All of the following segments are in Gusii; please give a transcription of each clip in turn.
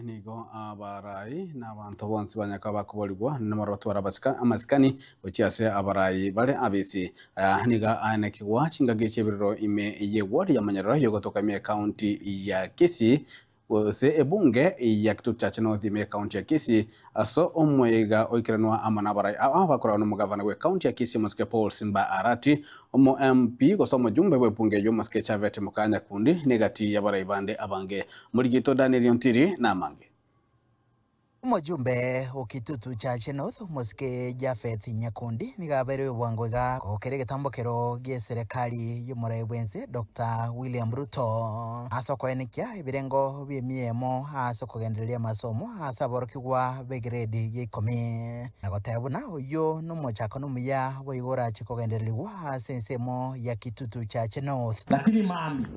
Nigo abarai na abanto bonsi banyaka bakoborigwa nabarotware amasikani gochia ase abarai bare abisi. Aya nigo aenekigwa chingaki chi'ebirero ime y'eward ya Manyarara yogotoka ime y'ecounty ya Kisii gose ebunge ya Kitutu Chache North ime y'ecounty ya Kisii ase omoyega oikeranwa amo nabarai aba bakoragwa nomogavana bw'ecounty ya Kisii omosike Paul Simba Arati, omo MP gose omojumbe bw'ebunge eyio omosike Chavet Mokaya Nyakundi negati y'abarai bande abange. Omorigito Daniel Ontiri namange. Omojumbe o Kitutu Chache North, omosike Japheth Nyakundi nigo abeire oyobwango iga gokera egetambokero gi'eserekari y'omorai bw'ense Doctor William Ruto ase okoenekia ebirengo bi'emiemo ase okogendereria amasomo ase aborokigwa b'egrade ya ikomi na goteba buna oyio nomochakano omuya boigo orache kogendererigwa ase ensemo ya Kitutu Chache North. Lakini mambia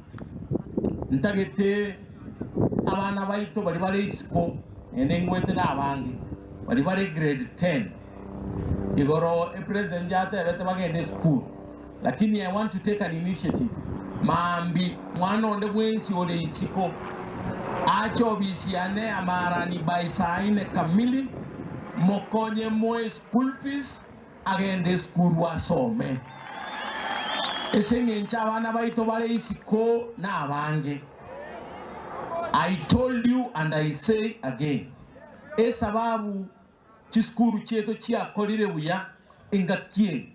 ntagete abana baito baria bare isiko, naende ngwete nabange baria bare grade ten, igoro epresident yatebete bagende esukuru, lakini I want to take an initiative, mambia mwana onde bwensi ore isiko ache ofisi yane ya Marani by saa ine kamili, mokonye moe school fees, agende esukuru asome. Ase eng'encho abana baito bare isiko nabange. I told you and I say again, esababu chisukuru chiaito chiakorire buya engaki eye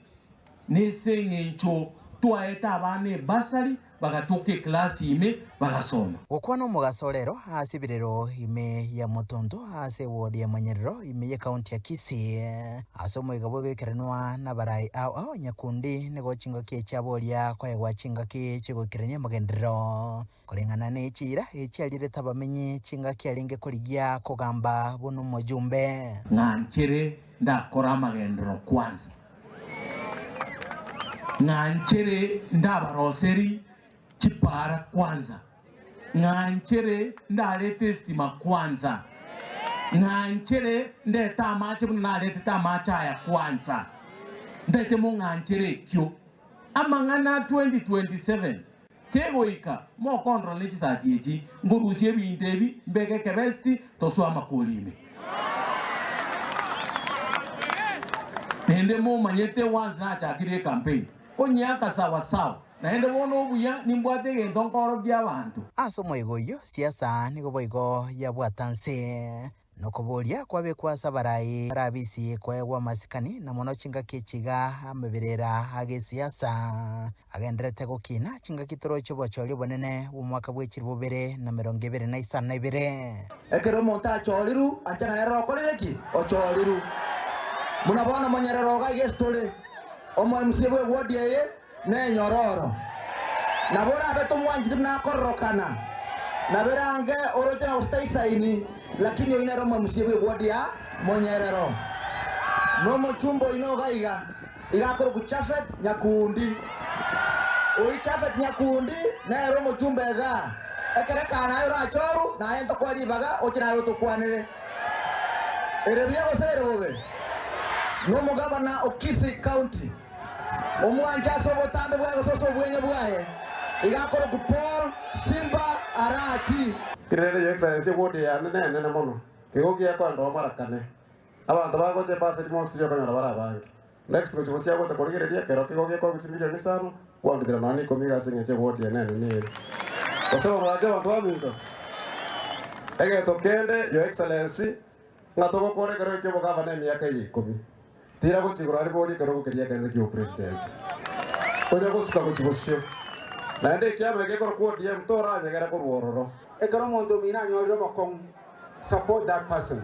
nese eng'encho twaete abana ebursary bagatoka eclass ime bagasoma. Gokwana omogaso rero ase ebirero ime ya Mutuntu ase eward ya Manyerero ime y'ecounty ya Kisii ase omoika bw'egoikeranwa n'abarai ao ao Nyakundi nigo chingaki echi aboria koegwa chingaki chi'ogoikerania amagenderero koreng'ana ne chiira echi arirete abamenyi chingaki arenge korigia kogamba buna omojumbe. Ng'anchere ndakore amagenderero kwanza. Ng'anchere ndabaroseri chipara kwanza, ng'anchere ndarete estima kwanza, ng'anchere ndete amache buna naretete amache aya kwanza. Ntaete mong'anchere ekio. Amang'ana 2027 kegoika mokondora ne chisati echi, nkorusia ebinto ebi mbeke ekebesti tosoe amakori ime. Naende momanyete once nachakire ecampaign, konyiaka sawa sawa, naende bono obuya nimbwate egento nkorokia abanto. Ase omoyega oyio, siasa nigo boigo yabwata nse. Nokoboria kwabekwa ase abarai barabisi koegwa amasikani, na mono chingaki echi iga ameberera ag'esiasa agendererete gokina, chingaki toroche obochori obonene bw'omwaka bwe chilifu bibere na emerongo ebere na isano na ibere. Ekero omonto achorirwe, anche ng'a nere okorire ki? Ochorirwe. Buna bono monyerere iga iga ase tore, omo MCA bw'eward eye nenyororo. Nabo orabe tomwancheti buna akororokana, nabo erange oroche ng'a gose taisaini, lakini oyio nere omo MCA bw'eward ya Monyerero. Nomochumba oino iga iga, iga akorokwa Japhet Nyakundi. Oyio Japhet Nyakundi nere omochumba igaa. Ekero ekana aye orachorwe, naye ntokoe ribaga oche naye otokwanere. Ere buya gose ere bobe? Nomogabana o Kisii County. Omwanche ase obotambe bwaye gose ase obweng'e bwaye, iga akorokwa Paul Simba Arati. Kirende Your Excellency eward yane nenene mono, kego giakoenda omara kane. Abanto bagocha ebasari mostly okonyora bare abange. Next gochia gose agocha korigereria ekero kego gekoegwa chimilion isano, kwandutera nonya na ikomi iga ase eng'encho eward eye nenene ere. Gose bono gaki abanto baminto, egento kende Your Excellency, ng'a togokora ekero ekio obogavana emiaka eye ikomi. Tira gochia igoro aria boria ekerogo keria ekenene ki'obopresident. Tonya gosuka gochia bosio. Naende ekiama eke ekorokwa ODM toranyegere korwa ororo. Ekero omonto omino anyorire obokong'u, support that person.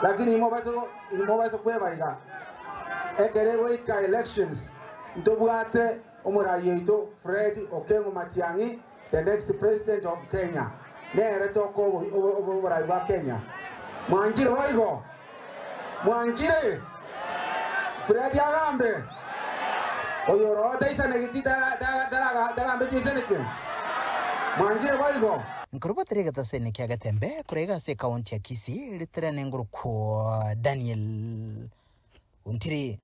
Lakini imobaise imobaise kweba iga, ekero egoika elections, ntobwate omorai oito Fred Okengo Matiang'i, the next president of Kenya, nere tokoa oborai bwa Kenya. Mwanchire boigo? Mwanchire? Fred agambe? Oyo oro taisanegeti tagambeti aisaneke? Mwanchire boigo? Nkorubatera egetaseni kia Getembe korwa iga ase ekaunti ya Kisii, ritere nengurukwo Daniel Ontiri.